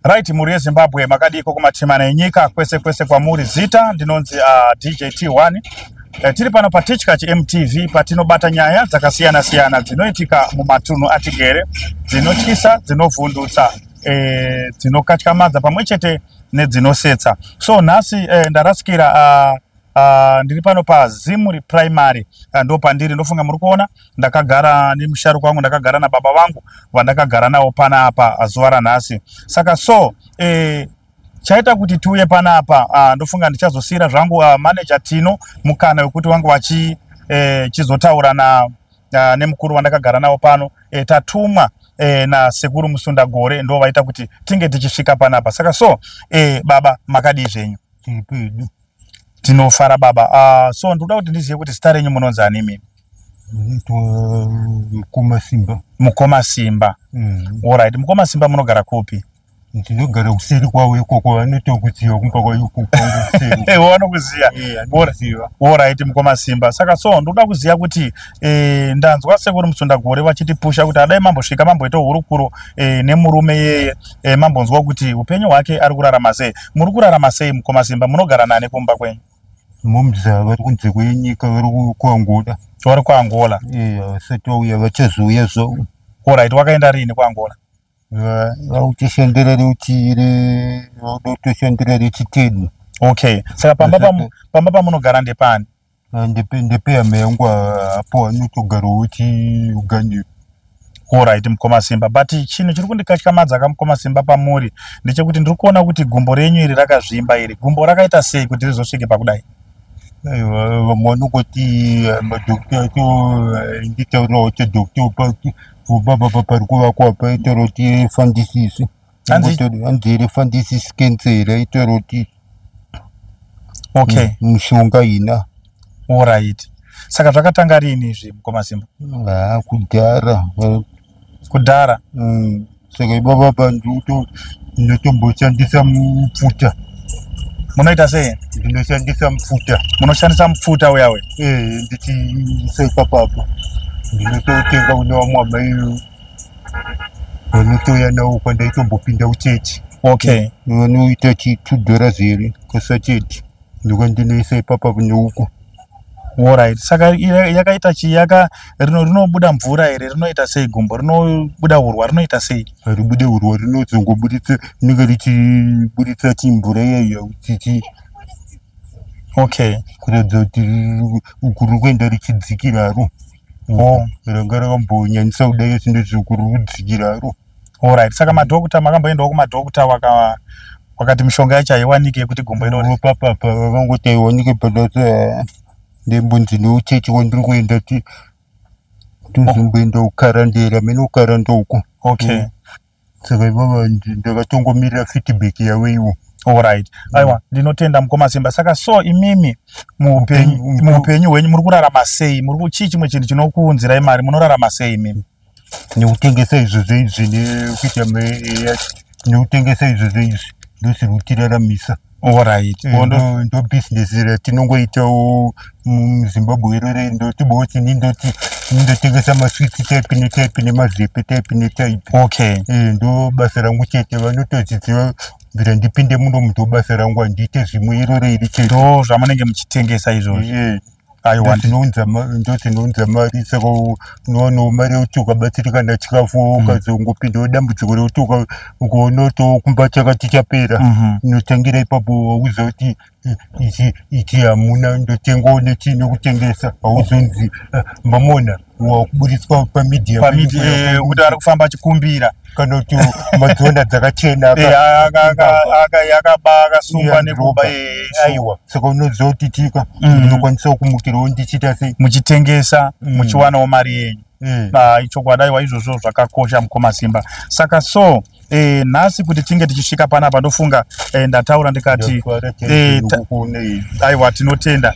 Right, mhuri yeZimbabwe, makadiko kumatemana enyika kwese kwese kwamuri. Zita ndinonzi DJ T1. Tiri pano paTichkach MTV patinobata nyaya dzakasiyana siyana dzinoitika mumatunhu atigere, dzinotyisa, dzinovhundutsa, dzinokatyamadza pamwe chete nedzinosetsa. So nhasi ndarasikira ndiri pano paZimuri Primary, ndo pandiri. Ndofunga muri kuona ndakagara nemusharuko wangu, ndakagara nababa vangu vandakagara navo panapa zuva ranhasi. Saka so chaita kuti tiuye panapa, ndofunga ndichazosiyira zvangu manager Tino mukana wekuti vangu vachi chizotaura na nemukuru wandakagara navo pano. Tatumwa nasekuru Musundagore, ndo vaita kuti tinge tichisvika panapa. Saka so baba, makadii zvenyu? Tiri. Tinofara baba. So ndikuda kuti ndizive kuti zita renyu munonzi ani imimi? Ndinoitwa Mukoma Simba. Mukoma Simba. Alright, Mukoma Simba, munogara kupi? Ndinogara kuseri kwavo ikoko, vanotokuziva kumba kwangu kuseri. Vanokuziva? Vanokuziva. Alright, Mukoma Simba, saka so ndoda kuziva kuti ndanzwa sekuru Musundagore vachitipusha kuti adai mambosvika mamboita hurukuro nemurume yeye, mambonzwa kuti upenyu hwake ari kurarama sei. Muri kurarama sei, Mukoma Simba? Munogara nani kumba kwenyu? Momza vari kunze kwenyika, vari kuAngola. Vari kuAngola? Vasati vauya, vachazouya zvavo. Alright, wakaenda rini kuAngola? Vakutoshandira reuti vauda kutoshandira rechiteni. Okay, saka pamba pamba pamunogara ndepani? Ndepehama yangu apo anotogarawo chiUganda. Alright, Mukoma Simba, but chinhu chiri kundikatyamadza ka, Mukoma Simba, pamuri ndechekuti ndiri kuona kuti gumbo renyu iri rakazvimba. Iri gumbo rakaita sei kuti rizosvike pakudai? Aiwa, vamwe vanongoti madhokita acho nditaurirawo kuti dhokita baba pari kuvakwa paitaura kuti refandisisi. Hanzi refandisisi cancer, aitaura kuti mushonga ina. Alright, saka zvakatanga rini izvi, Mukoma Simba? Ha, kudhara. Kudhara? Saka ibaba pa ndinotomboshandisa mupfuta. Munoita sei? Ndinoshandisa mupfuta. Munoshandisa mupfuta uya uya? Ndichiisa ipapapo. Ndinototenga kune vamwe amai vanotouya nawo kwandaitombopinda uchechi. Vanoita chi $2 here kasacheti, ndokandinoisa ipapapo neuko. Alright, saka yakaita chi yaka rinobuda mvura here? Rinoita sei gumbo? Rinobuda urwa? Rinoita sei? Haribude urwa, rinozongobuditsa, rinenge richiburitsa chimvura iyaiya chichi kuratidza kuti uku riri kuenda richidzikiraro. Ranga rakambonyanyisa kudai, sindoti uku riri kudzikiraro. Alright, saka madhokta, makamboendawo kumadhokta wakati mishonga yacho haiwanike yekuti gumbo irori? Papapa vangoti haiwanike, but ndembonzi neuchechi kwandiri kuenda ti tozomboenda kukarandera mene kukaranda uko. Saka ivava ndakatongomirira feedback yavo ivo. Alright, aiwa, ndinotenda, Mukoma Simba. Saka so imimi muupenyu hwenyu muri kurarama sei? Muri kuchii chimwe chinhu chinokuunzirai mari? Munorarama sei imimi? Nekutengesa izvozvo izvi, nekuita nekutengesa izvozvo izvi, ndozviri kutiraramisa. Ndo bhizinesi ratinongoitawo muZimbabwe irore. Ndotiboti ndoti ndotengesa maswitsi type netype, nemazepe type netype. Ndo basa rangu chete, vanotoziziva bvira ndipinde muno, ndo basa rangu, handiite zvimwe, irore iri chete. Ndo zvamunenge muchitengesa izvozvo? Aiwa. Ndozvinounza mari. Saka unowanawo mari yekuti ukabatsirikana chikafu, ukazongopindawo dambudziko rekuti ukaona kuti kumba chakati chapera, unotangira ipapo. Wauza kuti ichi ichi hamuna, ndotengawo nechii nekutengesa. Hauzonzi mamona wakuburitswa pamedia. Pamedia kuti ari kufamba achikumbira. Kana kuti madzonda dzakachena. Akaba, akasungwa nekuba. Aiwa, saka unoziva kuti tika ndinokwanisa kumukirawo ndichiita sei. Muchitengesa, muchiwanawo mari yenyu. Ichokwadi, aiwa, izvozvo zvakakosha, Mukoma Simba. Saka so nhasi kuti tinge tichisvika panapa, ndofunga ndataura ndikati aiwa, tinotenda.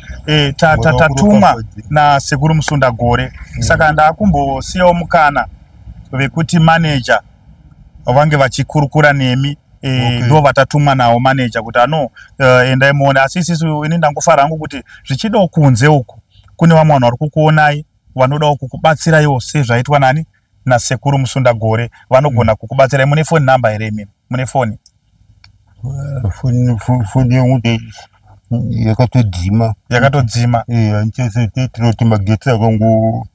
Tatumwa nasekuru Musundagore. Saka ndakumbosiyawo mukana vekuti manager vange vachikurukura nemi. Ndo vatatumwa nawo manager kuti ano endai muone. Asi isisu, ini ndangofara hangu kuti zvichidawo kunze uku kune vamwe vanhu vari kukuonai vanodawo kukubatsiraiwo sezvaitwa nani nasekuru Musundagore, vanogona kukubatsirai. Mune phone number here imimi? Mune foni? Foni yangu yakatodzima. Yakatodzima. Handichazotoitira kuti magetsi akango.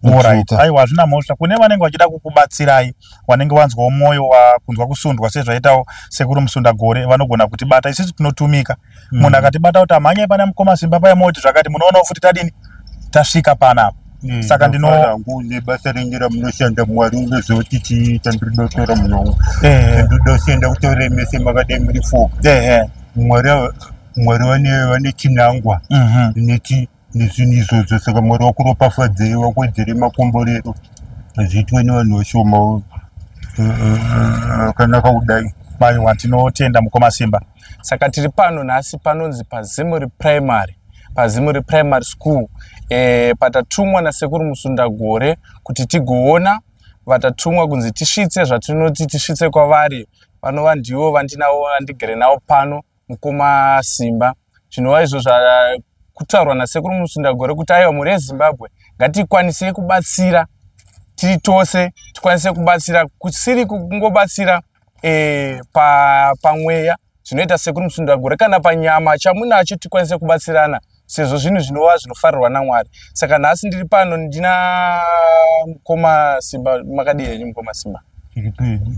Alright. Aiwa, hazvina mhosva. Kune vanenge vachida kukubatsirai, vanenge vanzwawo mwoyo wakunzwa kusundwa sezvaitawo Sekuru Musundagore, vanogona kutibata. Isusu tinotumika. Munhu akatibata kuti amhanyai pana mukoma Simba paya moti zvakati, munoonawo futi tadini tasvika panapa. Saka ndino hangu nebasa renyu ramunoshanda. Mwari unozoti chii chandinoda kutora muno? Ndinoda kushanda kutaura mese makadai muri four. Mwari vane chinangwa nezvinhu izvozvo. Saka Mwari wakuropafadzei, wakuwedzere makomborero, zviitwe nevanhu vashoma akanaka kudai. Aiwa, tinotenda mukoma Simba. Saka tiri pano nhasi panonzi paZimuri Primary, paZimuri Primary School, patatumwa naSekuru Musundagore kuti tigoona vatatumwa kunzi tisvitse zvatinoti tisvitse kwavari, vanova ndivo vandinavo vandigere navo pano, mukoma Simba. Zvinova izvo zvakutaurwa naSekuru Musundagore kuti aiwa, mhuri yeZimbabwe, ngatikwanisei kubatsira tiri tose, tikwanise kubatsira kusiri kungobatsira pamweya zvinoita Sekuru Musundagore, kana panyama chamunacho tikwanise kubatsirana, sezvo zvinhu zvinova zvinofarirwa naMwari. Saka nhasi ndiri pano ndina mukoma Simba. Makadii henyu, mukoma Simba? Tiri pedu.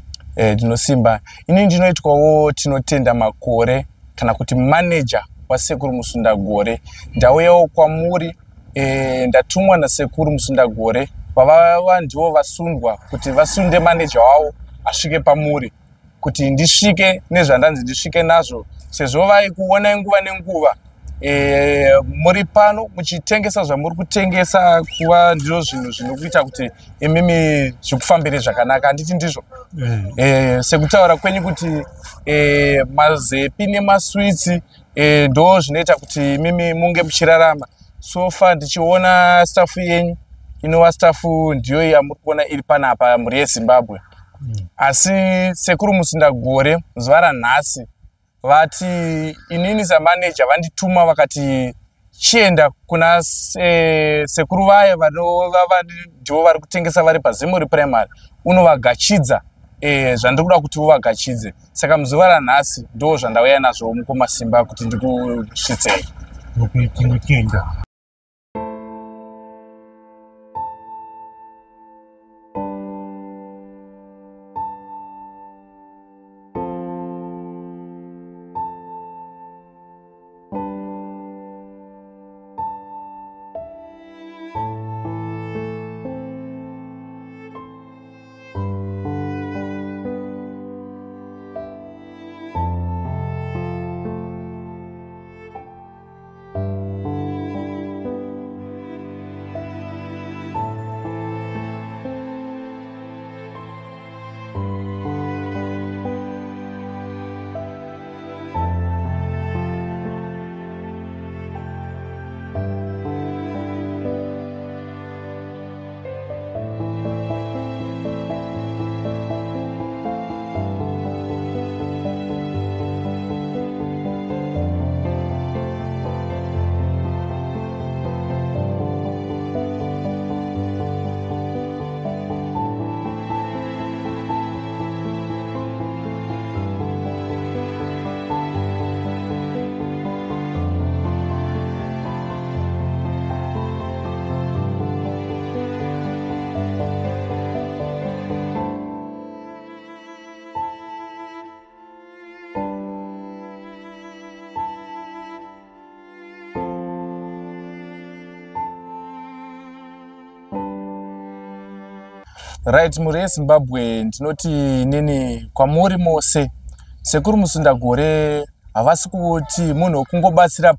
Ndinosimba. Ini ndinoitwawo Tinotenda Makore, kana kuti manager waSekuru Musundagore. Ndauyawo kwamuri, ndatumwa naSekuru Musundagore, vavava ndivo vasundwa kuti vasunde manager wavo asvike pamuri, kuti ndisvike nezvandanzi ndisvike nazvo, sezvo vaikuonai nguva nenguva muri pano muchitengesa zvamuri kutengesa, kuva ndizvo zvinhu zvinokuita kuti imimi zvikufambire zvakanaka. Handiti ndizvo? Sekutaura kwenyu kuti mazepi nemaswitsi ndo zvinoita kuti imimi munge muchirarama. So far ndichiona staff yenyu, inova staff ndiyo yamuri kuona iri panapa, mhuri yeZimbabwe. Asi Sekuru Musundagore zuva ranhasi vati inini samaneja vandituma, vakati chienda kuna sekuru vaya vanova ndivo vari kutengesa vari paZimuri Primary, unovagachidza zvandiri kuda kuti uvagachidze. Saka muzuva ranhasi ndo zvandauya nazvo, mukoma Simba, kuti ndikusvitsei. Okay, tinotenda. Right, mhuri yeZimbabwe, ndinoti inini kwamuri mose, Sekuru Musundagore havasi kuti munhu wekungobatsira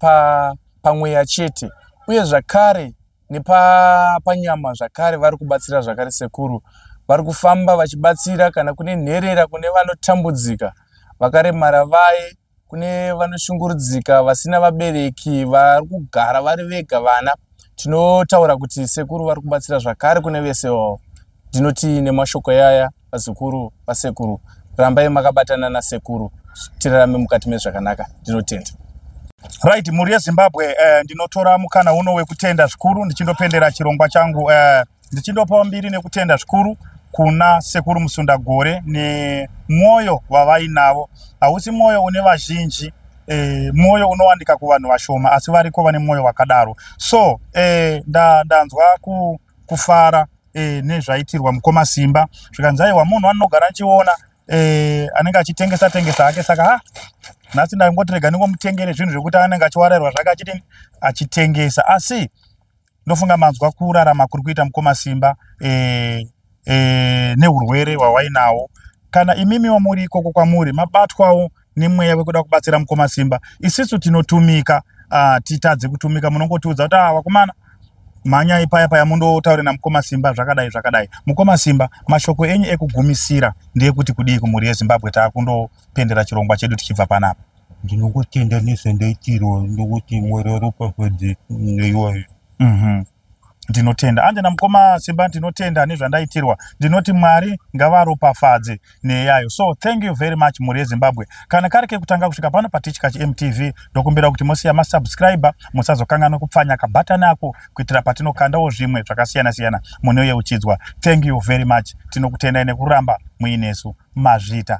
pamweya chete, uye zvakare nepanyama zvakare vari kubatsira zvakare. Sekuru vari kufamba vachibatsira kana kune nherera, kune vanotambudzika, vakaremara vaye, kune vanoshungurudzika, vasina vabereki, vari kugara vari vega vana. Tinotaura kuti sekuru vari kubatsira zvakare kune vese vavo. Ndinoti nemashoko yaya, vazukuru vasekuru, rambai makabatana nasekuru, tirarame mukati mezvakanaka. Ndinotenda. Right, mhuri yeZimbabwe, ndinotora mukana uno wekutenda zvikuru ndichindopendera chirongwa changu, ndichindopawo mbiri nekutenda zvikuru. kuna Sekuru Musundagore nemwoyo wavainavo. Hausi mwoyo une vazhinji, mwoyo unowanika kuvanhu vashoma, asi variko vane mwoyo wakadaro. So ndanzwa kufara nezvaitirwa mukoma Simba. Zvikanzi aiwa, munhu anogara achiona anenge achitengesa tengesa hake, saka ha, nhasi ndangoti rega ndingomutengere zvinhu zvekuti anenge achiwarairwa zvake achidini, achitengesa. Asi ndofunga manzwa kurarama kuri kuita mukoma Simba neurwere hwawainawo. Kana imimiwo muri ikoko kwamuri mabatwawo nemweya wekuda kubatsira mukoma Simba, isisu tinotumika, titadze kutumika, munongotiudza kuti ah, vakomana, mhanyai paya paya mundotaure namukoma Simba zvakadai zvakadai. Mukoma Simba, mashoko enyu ekugumisira ndeyekuti kudii kumhuri yeZimbabwe taakundopendera chirongwa chedu tichibva panapa? Ndinongotenda nezvandaitirwa, ndokuti Mwari aropafadze neiwayo. Ndinotenda anje namukoma Simba, ndinotenda nezvandaitirwa, ndinoti Mwari ngavaropafadze neyayo. So thank you very much, mhuri yeZimbabwe. Kana kari kekutanga kusvika pano paTichkachi MTV, ndokumbira kuti musiya masubscribe, musazokanganwa kupfanya kabhatani ako kuitira patinokandawo zvimwe zvakasiyana siyana munoyeuchidzwa. Thank you very much, tinokutendai nekuramba muinesu. Mazvita.